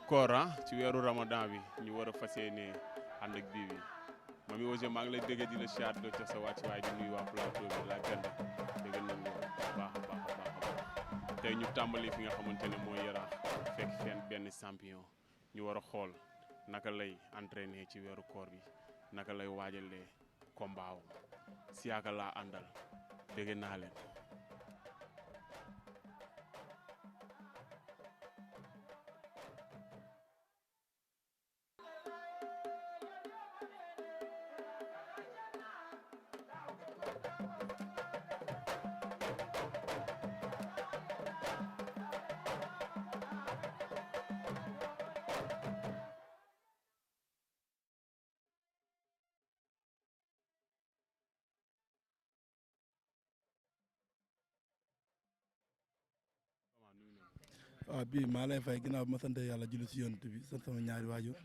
koor ci weeru ramadan bi ñu war a fas yéene ànd ak bii bi Mamy Ouzin maa ngi lay dégg di la siyaat do ca sa wàcc waaye di nuyu waa plateau bi la ganda dégg nañ la baax a baax a baax a baax tey ñu tàmbali fi nga xamante ne mooy Yaraax fekk fenn benn champion ñu war a xool naka lay entraîner ci weeru koor bi naka lay waajalee combat Siaka laa àndal dégg naa leen. waaw bii maa lay fay ginnaaw bi ma sant yàlla julli si yonent bi sant sama ñaari waajur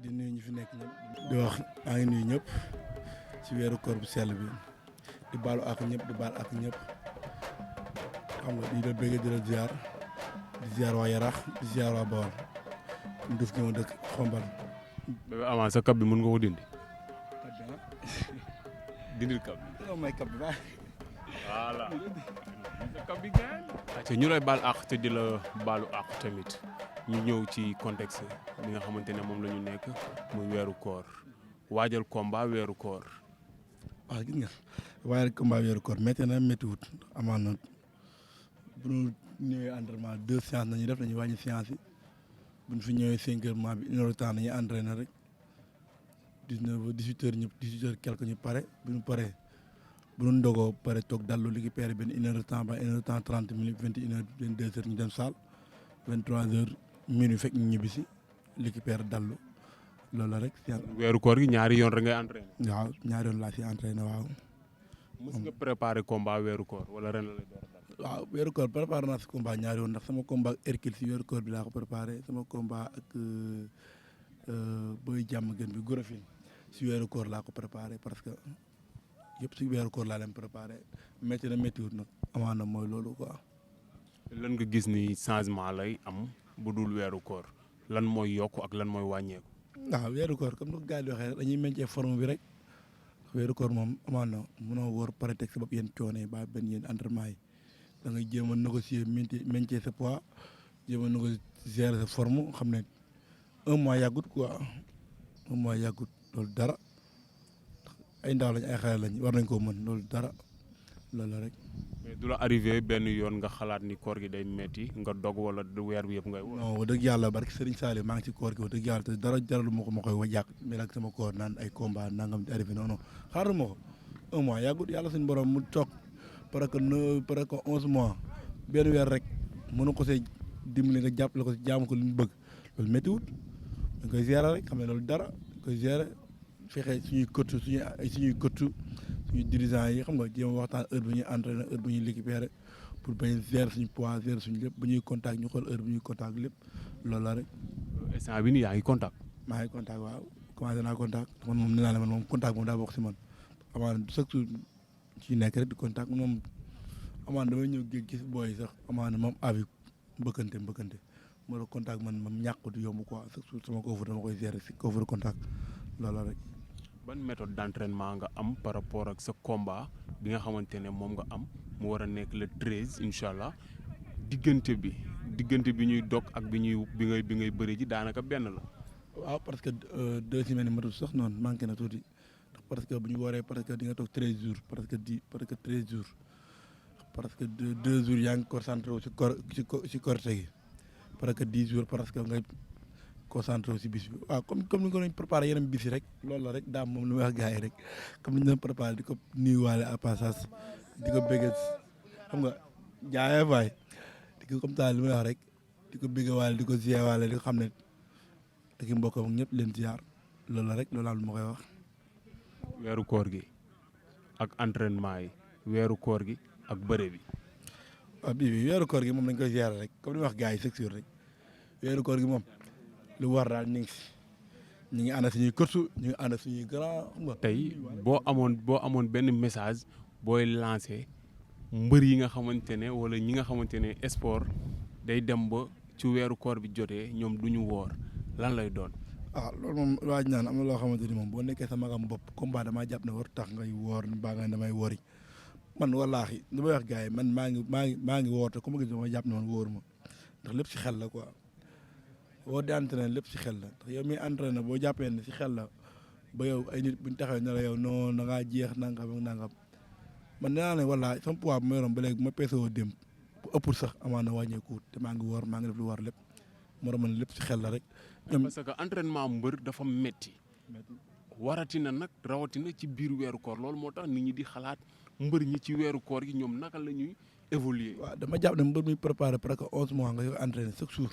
di nuyu ñu fi nekk ñëpp di wax maa ngi nuyu ñëpp ci weeru koor bu sell bi di baalu ak ñëpp di baal ak ñëpp xam nga di la bëgg di la ziar di ziar waa Yaraax di ziar waa Bawol ñu def ñëw dëkk Xombal. Bébé Ama sa kab bi mën nga ko dindi. dindil kab bi. may kab bi baax. voilà. kab bi gën. ñu lay baal àq te di la baalu àq tamit ñu ñëw ci contexte bi nga xamante ne moom la ñu nekk muy weeru koor waajal combat weeru koor. waaw gis nga waajal combat weeru koor métti na méttiwut amaan na bu ñu ñëwee entraînement 2 séances nañu def nañu wàññi séance yi bu ñu fi ñëwee 5 heures mois bi 1 heure de temps nañuy entraîné rek 19 ba 18 heures ñëpp 18 heures quelque ñu pare bu ñu paree. bu ñu ndogoo pare toog dallu récupéré benn 1 heure de temps ba 1 heure de temps 30 minutes 21 heures 22 heures ñu dem salle 23 heures minuit fekk ñu ñibbi si récupéré dallu loolu la rek. weeru koor gi ñaari yoon rek ngay entraîné. waaw ñaari yoon laa si entraîné waaw. mës nga préparé combat weeru koor wala ren la lay door a dal. waaw weeru koor préparé naa si combat ñaari yoon ndax sama combat Hercule si weeru koor bi laa ko préparé sama combat ak Boy Jàmm gën bi Gorofine si weeru koor laa ko préparé parce que. yëpp si weeru koor laa leen préparé métti na méttiwut nag amaana mooy loolu quoi. lan nga gis ni changement lay am bu dul weeru koor lan mooy yokk ak lan mooy wàññeeku. waaw weeru koor comme ni ko gars yi di waxee dañuy meññee forme bi rek weeru koor moom amaana mënoo wóor pare teg sa bopp yéen coono yi ba benn yéen entraînement yi da ngay jéem a négocier meññee sa poids jéem a négocier sa forme xam ne 1 mois yàggut quoi 1 mois yàggut loolu dara. ay ndaw lañ ay xale lañ war nañ koo mën loolu dara loolu la rek. mais du la arrivé benn yoon nga xalaat ni koor gi day metti nga dog wala weer bi yëpp ngay. non wax dëgg yàlla barki Serigne Saliou maa ngi ci koor gi wax dëgg yàlla te dara jaralu ma ko ma koy wajàq mais nag sama koor naan ay combat nangam di arrivé non non xaaral ma ko 1 mois yàggut yàlla suñu borom mu toog parce que 11 mois benn weer rek mënu ko see dimbali nga jàppale ko si jaamu ko li mu bëgg loolu méttiwut dañ koy gérer rek xam ne loolu dara dañ koy gérer. fexe suñuy coach suñuy dirigeants yi xam nga jéem a waxtaan heure bu ñuy entraîné heure bu ñuy récupéré pour bañ gérer suñu poids gérer suñu lépp bu ñuy contact ñu xool heure bu ñuy contact lépp loolu la rek. instant bi nii yaa ngi contact. maa ngi contact waaw commencé naa contact man moom nee naa la man moom contact moom daa bokk si man amaana chaque jour ci nekk rek di contact moom amaana damay ñëw gis booy sax amaana moom avis mbëkkante moo tax contact man moom ñàkk du yomb quoi chaque jour sama coffre dama koy gérer si coffre contact loolu la rek. ban méthode d'entraînement nga am par rapport ak sa combat bi nga xamante ne moom nga am mu war a nekk le 13 incha allah diggante bi ñuy dog ak bi ngay bëri ji daanaka benn la. waaw parce que 2 semaines matul sax noonu manqué na tuuti parce que bu ñu waree parce que di nga toog 13 jours parce que 13 jours parce que 2 jours yaa ngi concentré wu si korite gi parce que 10 jours parce que ngay concentré wu si bis bi waaw comme ni ko doon préparé yeneen bis yi rek loolu la rek daam moom lu may wax gars yi rek comme ni ñu doon préparé di ko nuyuwaale à passage di ko bëggee xam nga jaayee faay di ko comme ça li may wax rek di ko bëggewaale di ko ziyewaale di ko xam ne ak i mbokkam ñëpp leen ziar loolu la rek loolu am lu ma koy wax. weeru koor gi ak entraînement yi weeru koor gi ak bëre bi. waaw bii bi weeru koor gi moom dañ koy ziar rek comme ni ma wax gars yi chaque jour rek weeru koor gi moom lu war daal ñu ngi si ñu ngi ànd suñuy kërtu ñu ngi ànd suñuy grand xam nga. tey boo amoon benn message booy lancé mbër yi nga xamante ne wala ñi nga xamante ne sport day dem ba ci weeru koor bi jotee ñoom du ñu woor lan lay doon. loolu moom waaj naan am na loo xamante ni moom boo nekkee sa magam bopp combat damaa jàpp ne war tax ngay woor mbaa nga damay wori man wallaahi li may wax gars yi man maa ngi woor te ku ma gis dama jàpp ne man wóor ma ndax lépp si xel la quoi boo di entraîné lépp si xel la ndax yow miy entraîné boo jàppee ne si xel la ba yow ay nit buñ taxawee ne la yow non da ngaa jeex nangam ak nangam man nee naa ne wallaahi sama poids bu ma yoroon ba léegi bu ma peese woo démb bu ëppul sax amaana wàññeekuut te maa ngi woor maa ngi def lu war lépp moo tax man lépp si xel la rek. parce que entraînement mbër dafa metti waratina nag rawatina ci biir weeru koor loolu moo tax nit ñi di xalaat mbër ñi ci weeru koor gi ñoom naka la ñuy évoluer. waaw dama jàpp ne mbër mi préparé presque 11 mois nga yow entraîné chaque jour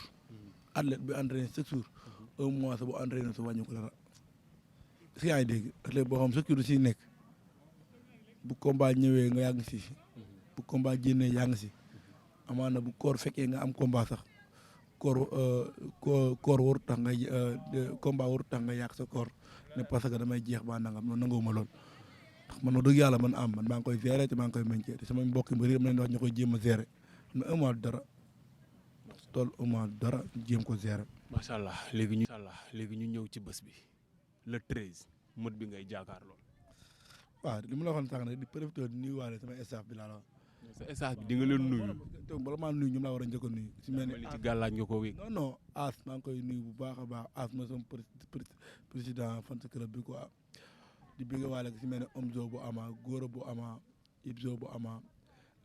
athlète bi entraîné chaque jour 1 mois sa bu entraîné sa wàññi ko dara si yaa ngi dégg athlète boo xam chaque jour si nekk bu combat ñëwee nga yàgg si bu combat génnee yaa ngi si amaana bu koor fekkee nga am combat sax koor warut tax nga combat warut tax nga yàq sa koor ne parce que damay jeex ba nangam noonu nanguwuma lool ndax man wax dëgg yàlla man maa ngi koy gérer te maa ngi koy meññee te sama mbokk yi mbir dama leen wax ñu koy jéem a gérer xam ne un mois dara tool un mois dara jéem ko gérer. macha allah léegi ñu ñëw ci bés bi le 13 mët bi ngay jàkkaarloo. waaw li ma la waxoon sànq nag di profité di nuyuwaale sama staff bi laa la wax. sa staff bi di nga leen nuyu. bala maa nuyu ñoom laa war a njëkk a nuyu. si mel ni ci gàllaaj nga ko wéeg. non As maa ngi koy nuyu bu baax a baax As ma sama président fan club bi quoi di bëgg waale si mel ne Omzo bu ama Gora bu ama Ibzo bu ama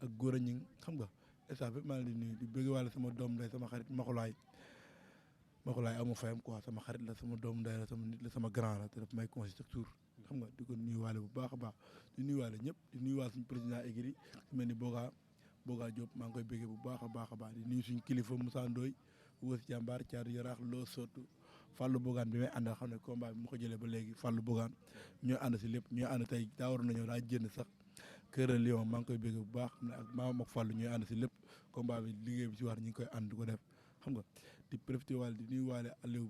ak Gora ñing xam nga staff bi maa ngi leen di nuyu di bëgg waale sama doom ndey sama xarit Maxulaay amu fayam quoi sama xarit la sama doom ndey la sama nit la sama grand la te daf may conseillé chaque jour xam nga di ko nuyuwaale bu baax a baax di nuyuwaale ñëpp di nuyuwaale suñu président écurie su mel ni Boga Diop maa ngi koy bëggee bu baax a baax di nuyu suñu kilifa Moussa Ndoye wës jàmbaar Thiatou Yaraax loo sottu Fallou Bogaan bi may àndal xam ne combat bi mu ko jëlee ba léegi Fallou Bogaan ñoo ànd si lépp ñoo ànd tey daa waroon na ñëw daa jënd sax Kër Lion maa ngi koy bëggee bu baax ak maam ak Fallou ñooy ànd si lépp combat bi liggéey bi si war ñu ngi koy ànd di ko def xam nga di profité waale di nuyu waale Aliou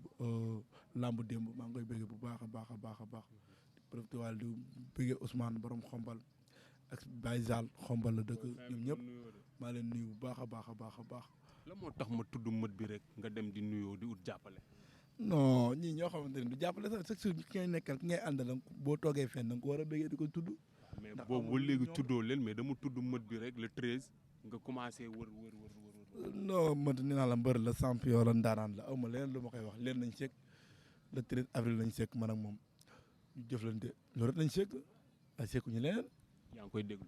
lamb démb maa ngi koy bëggee bu baax a baax di profité waale di bëggee Ousmane borom xombal ak Baye Zal xombal la dëkk ñoom ñëpp maa leen nuyu bu baax a baax. la moo tax ma tudd mët bi rek nga dem di nuyoo di ut jàppale. non ñii ñoo xamante ne du jàppale sax chaque jour ki ngay nekkal ki ngay àndal boo toogee fenn da nga ko war a bëggee di ko tudd. mais boobu ba léegi tuddoo leen mais dama tudd mët bi rek le 13 nga commencé wër. non mët nee naa la mbër la champion la ndaanaan la aw ma leneen lu ma koy wax leen nañ sekk le 13 avril lañ sekk man ak moom ñu jëflante loolu rek lañ sekk ay sekkuñu leneen. yaa ngi koy déglu.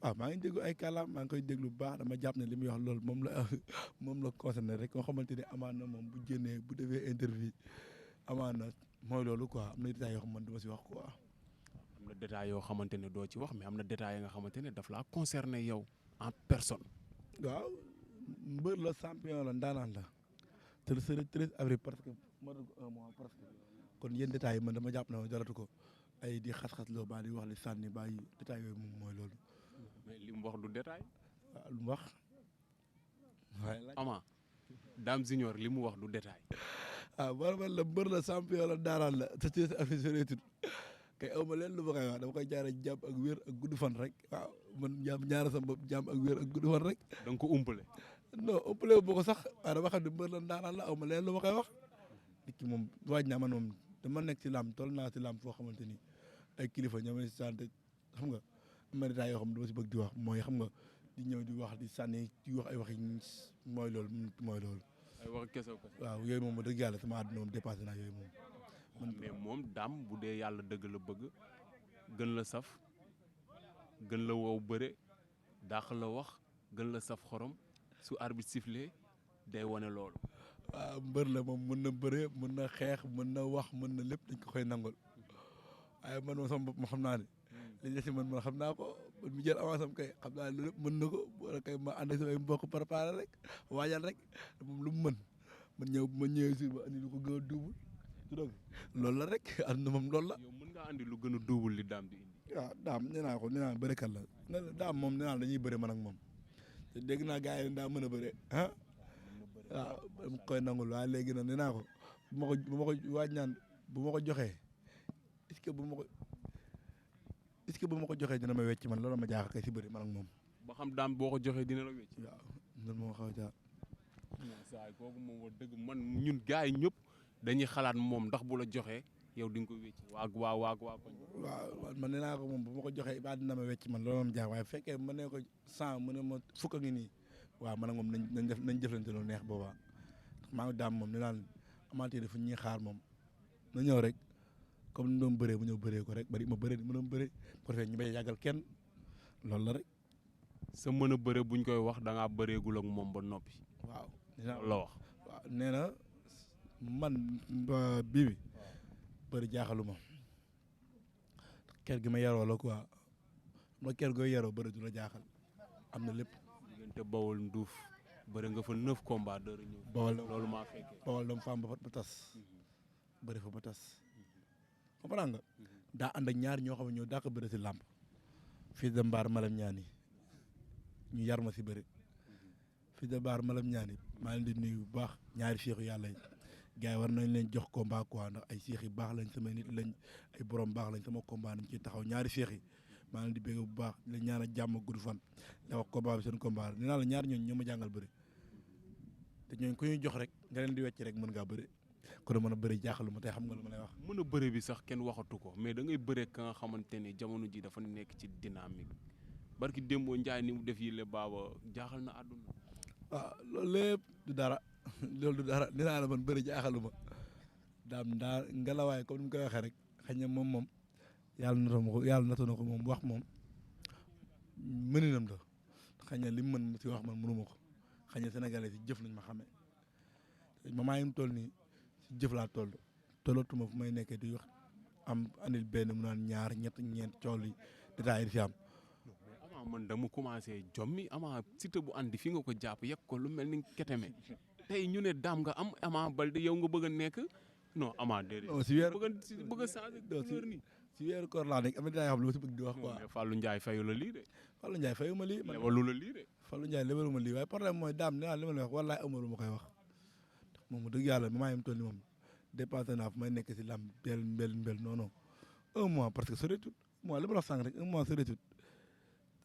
waaw maa ngi déglu ay kàllaam maa ngi koy déglu bu baax dama jàpp ne li muy wax loolu moom la concerné rek nga xamante ne amaan na moom bu génnee bu defee interview amaan na mooy loolu quoi am na détails yoo xam man dama si wax quoi. am na détails yoo xamante ne doo ci wax mais am na détails yi nga xamante ne daf laa concerné yow en personne. waaw mbër la champion la ndaanaan la te le 13 avril parce que moo doon un mois presque kon yenn détails yi man dama jàpp ne jaratu ko ay di xas-xas loo baa di wax li sànni baa yi détails yooyu moom mooy loolu. mais li mu wax du détail. waaw lu mu wax. waaye Ama Dame Junior li mu wax du détail. man la mbër la champion la ndaanaan la te ci affaire kay aw ma leen lu ma koy wax dama koy jaaree jàmm ak wér ak gudd fan rek waaw man ñaara sa bopp jàmm ak wér ak gudd fan rek. da nga ko umpale. non umpale wu ma ko sax waaye dama xam ne mbër la ndaanaan la aw ma leen lu ma koy wax. nit ki moom waaj naa man moom dama nekk ci làmb toll naa ci làmb foo xamante ni ay kilifa ñoo may sant xam nga am na détails yoo xam ne dama si bëgg di wax mooy xam nga di ñëw di wax di sànni di wax ay wax yi mooy loolu. ay wax kese waaw yooyu moom dëgg yàlla sama àdduna moom dépassé naa yooyu moom. mais moom daam bu dee yàlla dëgg la bëgg gën la saf gën la wow bëre dàq la wax gën la saf xorom su arbitre sifflé day wane loolu. waaw mbër la moom mën na bëre mën na xeex mën na wax mën na lépp dañ ko koy nangol waaye man moom sama bopp ma xam naa ne li ñu si man xam naa ko man mi jël avance am kay xam naa ne loolu lépp mën na ko wala kay ma ànd ak samay mbokk préparé rek waajal rek moom lu mu mën man ma ñëwee si ba andi lu ko gën a duubul du dëgg loolu la rek àdduna moom loolu la. yow mën ngaa andi lu gën a duubul li daam di indi. waaw daam nee naa ko nee naa bërekat la daam moom nee naa dañuy bëre man ak moom te dégg naa gars yi daa mën a bëre ah waaw dama koy nangul waaye léegi nag nee naa ko bu ma ko waaj naan bu ma ko joxee est-ce que bu ma ko joxee dina ma wecc man loolu ma jaaxal kay si bëri man ak moom. ba xam daam boo ko joxee dina la wecc. waaw loolu moo xaw a jaar. saa kooku moom wax dëgg man ñun gars yi ñëpp dañuy xalaat moom ndax bu la joxee yow di nga ko wecc waa koñ. waaw man nee naa ko moom bu ma ko joxee ba dina ma wecc man loolu ma jaaxal waaye bu fekkee ma ne ko 100 mu ne ma fukk a ngi nii waaw man ak moom nañ jëflante lu neex boobaa maa ngi daam moom nee naa amateur fu ñuy xaar moom na ñëw rek. comme ni doon bëree bu ñëw bëree ko rek bari ma bëree ma doon bëree pour que ñu bay yàggal kenn loolu la rek. sa mën a bëre buñ koy wax da ngaa bëreegul ak moom ba noppi. waaw la wax. waaw nee na man bii bi bëri jaaxaluma kër gi ma yaroo la quoi ma kër gooy yaroo bëri du la jaaxal am na lépp. diggante Bawol Nduuf bëri nga fa 9 combats dër ñëw. Bawol loolu maa fekkee. Bawol dama fa am ba tas bëri fa ba tas. comprends nga daa ànd ak ñaar ñoo xam ne ñoo daa ko bëri si làmb fii de mbaar malam ñaani ñu yar ma si bëri fii de mbaar malam ñaani maa leen di nuyu bu baax ñaari seexu yàlla yi gars yi war nañ leen jox combat quoi ndax ay seex yu baax lañ samay nit lañ ay borom baax lañ sama combat nañ ciy taxaw ñaari seex yi maa leen di bégg bu baax di leen ñaanal jàmm gudd fan la wax combat bi seen combat nee naa la ñaar ñooñu ñoo ma jàngal bëri te ñooñu ku ñuy jox rek nga leen di wecc rek mën ngaa bëri kon mën a bëri jaaxalu ma tey xam nga lu ma lay wax. mën a bëre bi sax kenn waxatu ko mais da ngay bëre ka nga xamante ne jamono ji dafa nekk ci dynamique barki Dembo Ndiaye ni mu def yi le baaba jaaxal na àdduna. waaw loolu lépp du dara loolu du dara nee naa la man bëri jaaxalu ma daam daa ngelawaay comme ni mu koy waxee rek xëy na moom yàlla natoo na ko moom wax moom mëninam la xëy na li mu mën si wax man mënuma ko xëy na sénégalais si jëf nañ ma xamee maa ngi toll nii. jëf laa tollatuma fu may nekkee di wax am andil benn mu naan ñaar ñett ñeent coow li détails yi fi am. ama man dama commencé jommi ama Siteu bu andi fi nga ko jàpp yegg ko lu mel ni keteme tey ñu ne daam nga am Ama Baldé yow nga bëgg a nekk non ama déedéet. non si weer bëgg a changé couleur nii. si weeru koor laa nekk am na dinaa xam lu ma si bëgg di wax quoi. mais Fallou Ndiaye fayu la lii de. Fallou Ndiaye fayu ma lii. lebalu la lii de. Fallou Ndiaye lebalu ma lii waaye problème mooy daam nee naa li ma lay wax wallaay amalu ma koy wax. moom dëgg yàlla maa ngi toll ni moom dépassé naa fu may nekk si lam mbel non non 1 mois parce que soreetut mois li ma la wax sànq rek 1 mois soreetut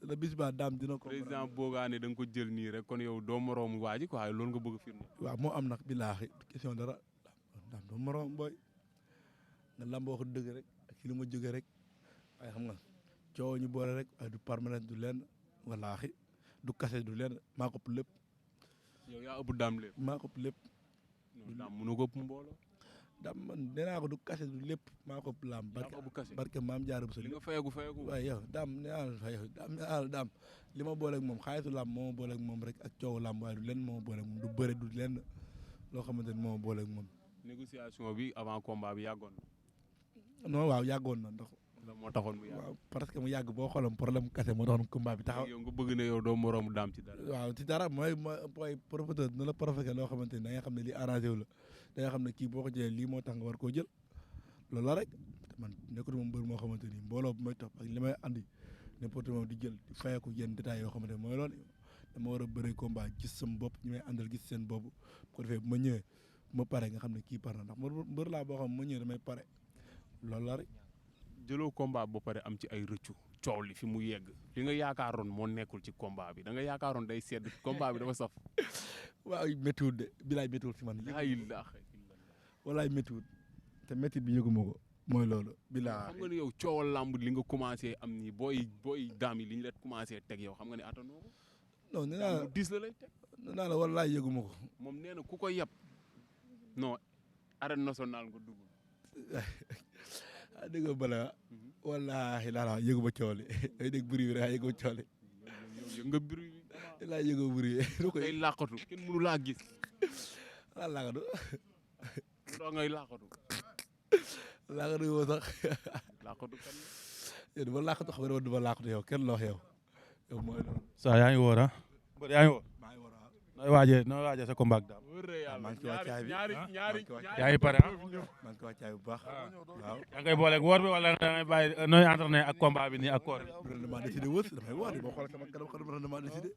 te la bis ba daam dina ko. président Bogaane da nga ko jël nii rek kon yow doo moroom waa ji quoi loolu nga bëgg a firnde. waaw moo am nag billaahi question dara daam doo moroom booy nga lamb wax dëgg rek ak ci li ma jógee rek waaye xam nga coow ñu boole rek waaye du permanent du lenn wallaahi du kase du lenn maa ko ëpp lépp. yow yaa ëpp daam lépp. maa ko ëpp lépp. non daam mënu ko ëpp mbooloo. daam man nee naa ko du kase du lépp maa ko ëpp laam. barke maam jaara bu sa li nga fayagu waaye yow daam nee naa la daam li ma booleeg moom xaalisu laam moo ma booleeg moom rek ak coowu laam waaye du lenn moo ma booleeg moom du bëre du lenn loo xamante ni moo ma booleeg moom. négociation bi avant combat bi yàggoon na. non waaw yàggoon na ndax. la moo taxoon mu yàgg. waaw parce que mu yàgg boo xoolam problème kase moo taxoon combat bi taxaw. yow nga bëgg ne yow doo moroomu daam ci dara. waaw ci dara mooy promoteur na la profité loo xamante ni da nga xam ne lii arrangé wu la da nga xam ne kii boo ko jëlee lii moo tax nga war koo jël loolu la rek man nekkul moom mbër moo xamante ni mbooloo bu may topp ak li may andi n'importe moom di jël di fayeeku yenn détails yoo xamante ni mooy loolu dama war a bëre combat gis sama bopp ñi may àndal gis seen bopp bu ko defee bu ma ñëwee bu ma pare nga xam ne kii par na ndax mbër laa boo xam ne ma ñëwee damay pare loolu la rek. jëloo combat ba pare am ci ay rëccu coow li fi mu yegg li nga yaakaaroon moo nekkul ci combat bi da nga yaakaaroon day sedd combat bi dafa saf. waaw méttiwul de bilaay méttiwul si man. laa ilaaha illallah. walaay méttiwul te métti bi yëguma ko mooy loolu. bilaay xam nga ne yow coowal làmb li nga commencé am nii booy daam yi li ñu leen commencé teg yow xam nga ne attanoo ko. non nee naa la diis la lay teg. nee naa la walaay yëguma ko. moom nee na ku ko yab non arène nationale nga dugg. ah dégg nga bala wallaahi laa yëgu ba coow li day dégg bruit bi rek yëgu ba coow li. yëg nga bruit bi. laa yëgoo bruit bi. day làqatu kenn mënu laa gis. ah laagatu lu doon ngay laqatu. laagatu woo sax laqatu kan. yow du ma laagatu xam nga du ma laagatu yow kenn loo yow mooy loolu. saa yaa ngi woor ah. mbër yaa ngi woor. maa ngi war a nooy waajee sa combat ak Dame. maa ngi ci wàccaay bi ñaari yaa ngi pare ah. maa ngi ci wàccaay bu baax. waaw. yaa ngi koy booleeg woor bi wala da ngay bàyyi nooy entraîné ak combat bi nii ak koor bi. dama décidé wës damay woor boo xoolee sama kanam dama décidé.